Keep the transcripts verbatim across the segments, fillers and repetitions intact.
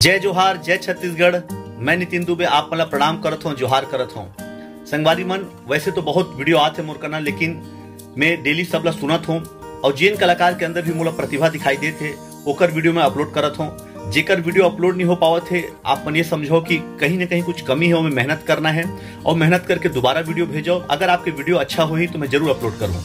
जय जोहार, जय छत्तीसगढ़। मैं नितिन दुबे आप मन ला प्रणाम करत हौं, जोहार करत हौं। संगवारी मन, वैसे तो बहुत वीडियो आत हे मोर कना, लेकिन मैं डेली सब ला सुनत हौं और जेन कलाकार के अंदर भी मोला प्रतिभा दिखाई देत हे, ओकर वीडियो मैं अपलोड करत हौं। जेकर वीडियो अपलोड नहीं हो पावत हे, आप मन ये समझो कि कहीं ना कहीं कुछ कमी है, ओमे मेहनत करना है और मेहनत करके दोबारा वीडियो भेजो। अगर आपके वीडियो अच्छा होही तो मैं जरूर अपलोड करूँ।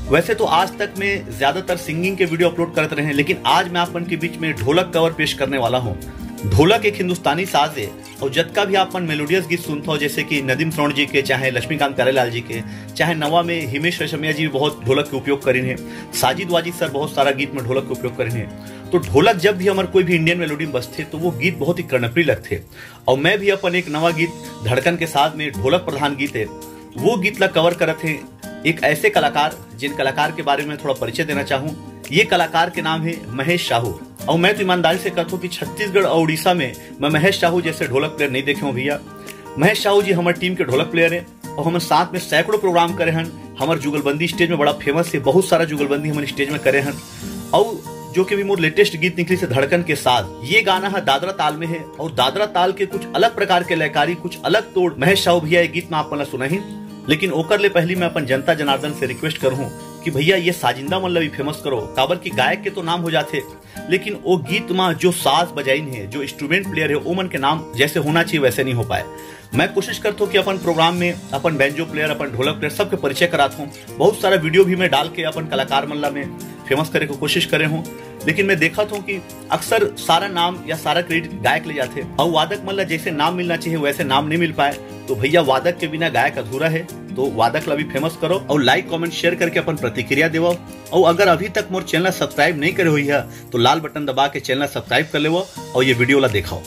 वैसे तो आज तक मैं ज्यादातर सिंगिंग के वीडियो अपलोड करत रहे, लेकिन आज मैं आप मन के बीच में ढोलक कवर पेश करने वाला हूँ। ढोलक एक हिंदुस्तानी साज है और जतका भी आप मन मेलोडियस गीत सुनत हो, जैसे कि नदीम श्रवण जी के, चाहे लक्ष्मीकांत प्यारेलाल जी के, चाहे नवा में हिमेश रेशमिया जी भी बहुत ढोलक के उपयोग करिन हे, साजिद वाजिद सर बहुत सारा गीत में ढोलक के उपयोग करिन हे। तो ढोलक जब भी हमर कोई भी इंडियन मेलोडी में बजथे तो वो गीत बहुत ही कर्णप्रिय लगथे। और मैं भी अपन एक नवा गीत धड़कन के साज में ढोलक प्रधान गीत है, वो गीत ला कवर करत हे एक ऐसे कलाकार, जिन कलाकार के बारे में थोड़ा परिचय देना चाहूँ। ये कलाकार के नाम है महेश साहू। और मैं तो ईमानदारी से कहत हूँ कि छत्तीसगढ़ और उड़ीसा में मैं महेश साहू जैसे ढोलक प्लेयर नहीं देखे हूँ भैया। महेश साहू जी हमर टीम के ढोलक प्लेयर हैं और हमन साथ में सैकड़ों प्रोग्राम करे हन। हमर जुगलबंदी स्टेज में बड़ा फेमस है, बहुत सारा जुगलबंदी हमन स्टेज में करे हन। और जो कि भी मोर लेटेस्ट गीत निकलिस हे धड़कन के साज, ये गाना है दादरा ताल में है और दादरा ताल के कुछ अलग प्रकार के लयकारी, कुछ अलग तोड़ महेश साहू भैया ये गीत में आप मन ला सुनाही। लेकिन ओकर ले पहली मैं अपन जनता जनार्दन से रिक्वेस्ट करहूँ कि भैया ये साजिंदा मन ला भी फेमस करो, काबर कि गायक के तो नाम हो जाथे, लेकिन वो गीत में जो साज बजाइन है, जो इंस्ट्रूमेंट प्लेयर है, वो मन के नाम जैसे होना चाहिए वैसे नहीं हो पाए। मैं कोशिश करत हूँ कि अपन प्रोग्राम में अपन बैंजो प्लेयर, अपन ढोलक प्लेयर सबके परिचय करात हूँ। बहुत सारा वीडियो भी मैं डाल के अपन कलाकार मन ला मैं फेमस करे के कोशिश करे हूँ, लेकिन मैं देखत हूँ कि अक्सर सारा नाम या सारा क्रेडिट गायक ले जाथे और वादक मन ला जैसे नाम मिलना चाहिए वैसे नाम नहीं मिल पाए। तो भैया, वादक के बिना गायक अधूरा है, तो वादक ला भी फेमस करो और लाइक, कमेंट, शेयर करके अपन प्रतिक्रिया देवो। और अगर अभी तक मोर चैनल सब्सक्राइब नहीं करे हुई है तो लाल बटन दबा के चैनल सब्सक्राइब कर लेवो और ये वीडियो ला देखाओ।